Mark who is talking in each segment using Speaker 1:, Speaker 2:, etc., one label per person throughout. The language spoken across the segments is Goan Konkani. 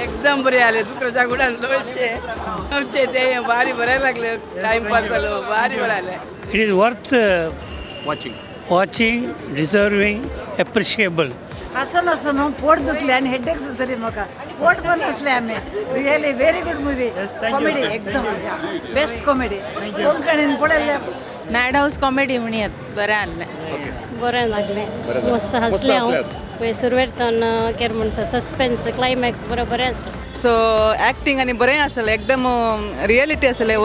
Speaker 1: एकदम बरें आलें दुसऱ्याच्या गुडान लोचे आमचे ते भारी बरें लागले टायमपास जालो भारी बरें आलें.
Speaker 2: It is worth
Speaker 3: watching,
Speaker 2: watching, deserving, appreciable.
Speaker 4: हसून हसून पोट दुखले आणि हेडेक सुचली म्हाका, पोट पण हसले आम्ही. Really very good movie, comedy एकदम बेस्ट कॉमेडी. कोंकणीन पळयल्ले.
Speaker 5: मॅड हाऊस कॉमेडी म्हणयात, बरें आहलें.
Speaker 6: बरें लागलें, मस्त हसलें हांव. सुरवेर केर म्हण सस्पेन्स क्लायमॅक्स बरें बरें आसलें.
Speaker 7: सो ॲक्टिंग आनी बरें आसलें, एकदम रियलिटी आसलें,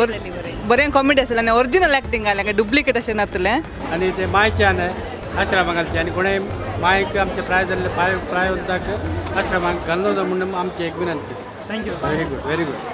Speaker 7: बरें कॉमेडी आसलें आनी ओरिजिनल ॲक्टिंग आसलें, डुप्लिकेट अशें नासलें.
Speaker 8: आनी ते मायच्यान आश्रमाक घालचे आनी कोणें मायक आमचे प्राय जाल्ले प्राय प्रायवंताक आश्रमाक घालून म्हणून आमची एक विनंती.
Speaker 2: Thank you.
Speaker 8: Very good, very good.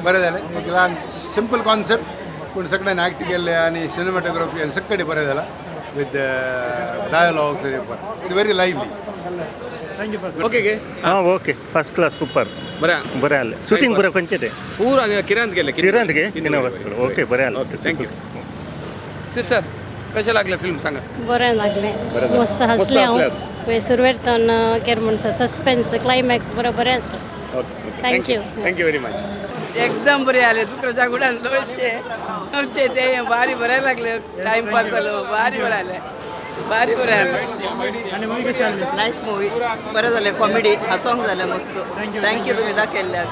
Speaker 9: बरें जालें, एक ल्हान सिंपल कॉन्सेप्ट पूण सगळ्यांनी ॲक्ट केल्ले आनी सिनेमॅटोग्राफी आनी सगळे बरें जालां with dialogues, it very lively.
Speaker 3: Okay गे.
Speaker 10: हां, ओके, फर्स्ट क्लास, सुपर.
Speaker 3: बरें.
Speaker 10: बरें आसलें शूटिंग, बरें. खंयचें तें?
Speaker 3: पूरा किरांत गेले.
Speaker 10: किरांत गे, ओके, बरें आसलें.
Speaker 3: Okay, thank you sister. कशें लागलें फिल्म सांगा.
Speaker 6: बरें लागलें, मस्त हसलें हांव. सुरवेर केर म्हण सस्पेन्स क्लायमॅक्स बरें बरें आसलें.
Speaker 3: Okay,
Speaker 6: thank you.
Speaker 3: Thank you very much.
Speaker 1: एकदम बरें आलें दुसऱ्याच्या गुडान लोचे आमचे ते भारी बरें लागले टायमपास जालो भारी बरें आलें भारी बरें आलें.
Speaker 7: नायस मुवी, बरें जालें, कॉमेडी हांसोंक जालें मस्त. Thank you तुमी दाखयल्ल्याक.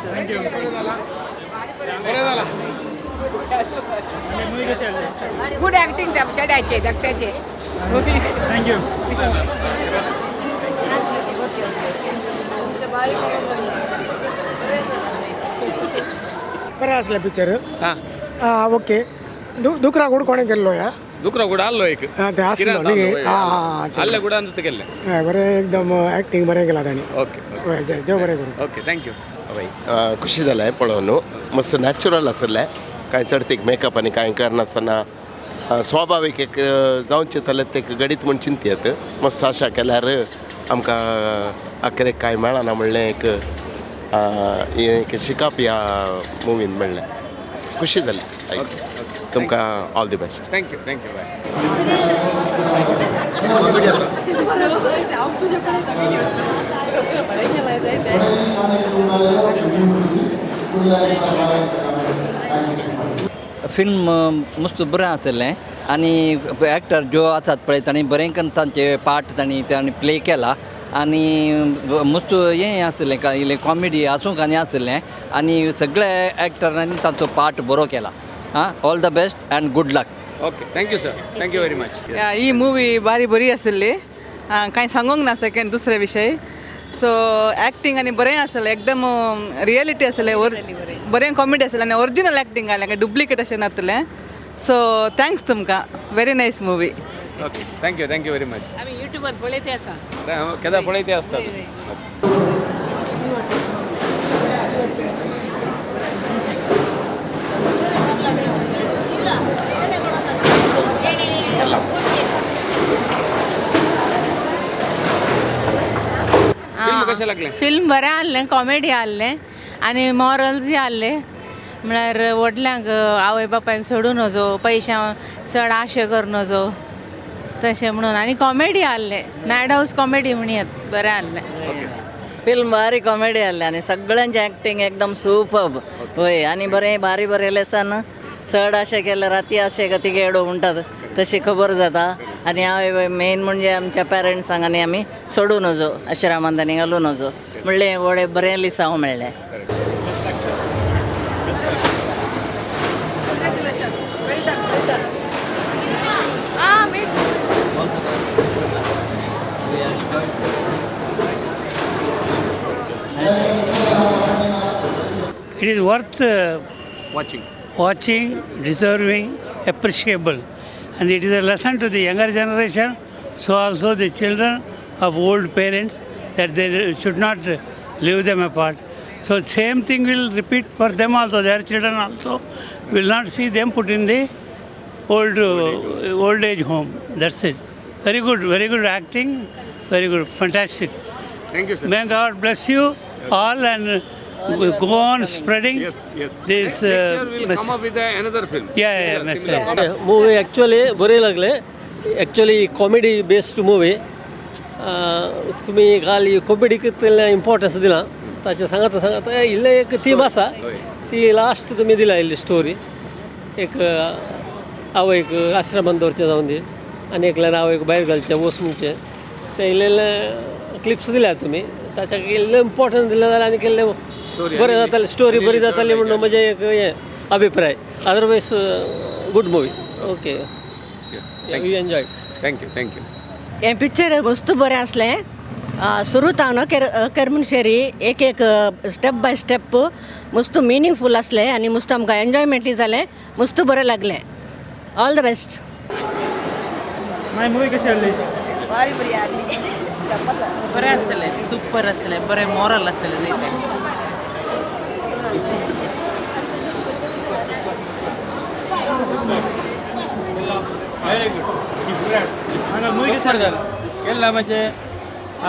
Speaker 3: बरें जालां.
Speaker 1: गुड ॲक्टिंग त्या चेड्याचे, धाकट्याचे.
Speaker 2: Thank you.
Speaker 11: बरें आसलें पिक्चर.
Speaker 3: हां.
Speaker 11: ओके, दुकरा गुड कोणें केल्लो ह्या?
Speaker 3: दुकरा गुड आल्लो एक.
Speaker 11: आं, ते आसलो न्ही? आं आं.
Speaker 3: आल्ले गुडान केल्लें.
Speaker 11: हय, बरें, एकदम एक्टिंग बरें केलां तांणी.
Speaker 3: ओके.
Speaker 11: हय, देव बरें करूं.
Speaker 3: Okay, thank you.
Speaker 9: खुशी जालें पळोवन, मस्त नॅचरल आसलें, कांय चडतीक मेकअप आनी कांय करनासतना स्वाभावीक एक जावचें जाल्यार ते घडीत म्हूण चिंतयत मस्त आशा केल्यार आमकां अखेरेक कांय मेळना म्हणलें एक हें एक शिकप ह्या मुवीन मेळ्ळें, खुशी जाली. तुमकां all the best.
Speaker 3: Thank you, thank you, bye.
Speaker 12: Film मस्त बरें आसलें आनी एक्टर ज्यो आसात पळय तांणी बरें करून तांचे पार्ट तांणी तांणी प्ले केला आनी मस्त हें आसलें, काय इल्लें कॉमेडी हांसूंक आनी आसलें आनी सगळे एक्टरांनी तांचो पार्ट बरो केला. आं, all the best and good luck.
Speaker 3: Okay, thank you sir, thank you very much.
Speaker 7: He movie भारी बरी आसली, कांय सांगूंक ना सेकंड दुसरे विशय. सो ॲक्टिंग आनी बरें आसलें, एकदम रियलिटी आसलें, बरें कॉमेडी आसलें आनी ओरिजिनल ॲक्टिंग आसलें, डुप्लिकेट अशें नासलें. सो thanks तुमकां, very nice movie.
Speaker 3: Okay, thank you, thank you very much.
Speaker 5: आमी युट्यूबार पळयते आसा.
Speaker 3: केदा पळयते आसता. फिल्म कशें लागलें?
Speaker 5: फिल्म बरें आहलें, कॉमेडी आहलें आनी मॉरल्सूय आहले. म्हळ्यार व्हडल्यांक आवय बापायक सोडूं नजो, पयशां चड आशा करूं नजो तशें म्हणून. आनी कॉमेडी आहलें, मॅड हाऊस कॉमेडी म्हणयात, बरें आहलें.
Speaker 3: ओके.
Speaker 1: फिल्म भारी कॉमेडी आसलें आनी सगळ्यांचे एक्टिंग एकदम सुपर्ब. वय आनी बरें भारी बरें लेसन चड अशें केल्यार राती अशें गती एडो म्हणटात तशी खबर जाता. आनी हांव मेन म्हणजे आमच्या पेरंट्सांक आनी आमी सोडूं नजो, आश्रमांत आनी घालूं नजो म्हणलें व्हडें बरें लिसांव मेळ्ळें.
Speaker 2: It is worth
Speaker 3: watching,
Speaker 2: watching, deserving, appreciable, and it is a lesson to the younger generation, so also the children of old parents, that they should not leave them apart. So same thing will repeat for them also. Their children also will not see them put in the old age home. That's it. Very good acting, very good, fantastic.
Speaker 3: Thank you, sir.
Speaker 2: May God bless you all and go on spreading this.
Speaker 3: Next year we will come up with another film.
Speaker 2: Yeah, message.
Speaker 13: Movie actually बरे लागले. Actually comedy based movie. तुम्ही काल कॉमेडीक इतलें इम्पॉर्टन्स दिलां ताचें सांगता सांगता इल्लें एक थीम आसा ती लास्ट तुमी दिला इल्ली स्टोरी. एक आवयक आश्रमान दवरचें जावन दी आनी एकल्यान आवयक भायर घालचें वस म्हणचें तें इल्लें इल्लें क्लिप्स दिल्या तुमी. ताच्या इल्लें इम्पॉर्टन्स दिलें जाल्यार आनी इल्लें बरें जातालें, स्टोरी बरी जाताली म्हणून म्हजें एक हें अभिप्राय. Otherwise good movie. Okay, you enjoy.
Speaker 3: Thank you, thank you.
Speaker 14: हें पिक्चर मस्त बरें आसलें. सुरू तावन अखेर म्हणशेरी एक एक स्टेप बाय स्टेप मस्त मिनींगफूल आसलें आनी मस्त आमकां एन्जॉयमेंटूय जालें, मस्त बरें लागलें. All the best.
Speaker 2: My movie कशी आसली?
Speaker 1: भारी बरी आसली, बरें आसलें, सुपर आसलें, बरें मॉरल आसलें.
Speaker 8: Very good. Movie कशी केला म्हणजे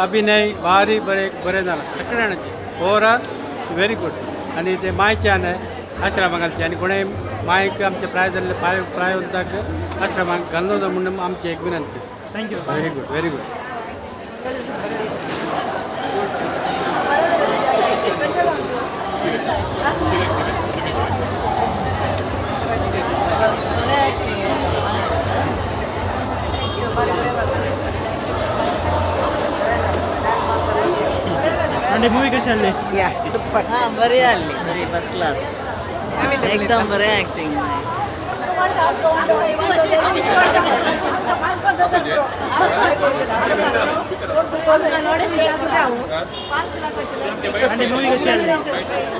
Speaker 8: अभिनय भारी बरें बरें जाला सगळ्या जाणांचे. Overall very good. आनी ते मायचे न्हय आश्रमाक घालचे आनी कोणें मायक आमचे प्राय जाल्ले प्रायवंताक आश्रमाक घालूं म्हणून आमची एक विनंती.
Speaker 2: Thank you.
Speaker 8: Very good, very good.
Speaker 2: आनी मूवी कशी आसली?
Speaker 1: या सुपर. हां, बरी आसली, बरी फर्स्ट क्लास, एकदम बरें एक्टिंग.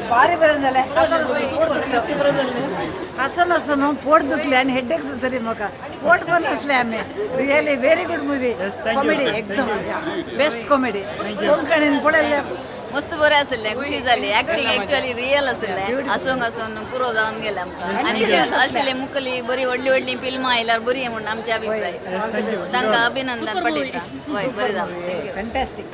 Speaker 4: भारी बरें जालें. हसन हसन पोट दुखलें आनी हेडेक जाली म्हाका. पोट बरें आसलें आमी. Really very good movie. Comedy एकदम बेस्ट कॉमेडी. कोंकणीन पळयल्लें
Speaker 5: मस्त बरें आसलें, खुशी जाली. एक्टिंग एक्चुअली रियल आसलें, हसूंक हसून पुरो जावन गेलें आमकां. आनी आशिल्ली मुखली बरी व्हडली व्हडली फिल्मां आयल्यार बरी म्हणून आमचे अभिप्राय. तांकां अभिनंदन पडयता. हय, बरें जालें. Thank you.
Speaker 4: Fantastic.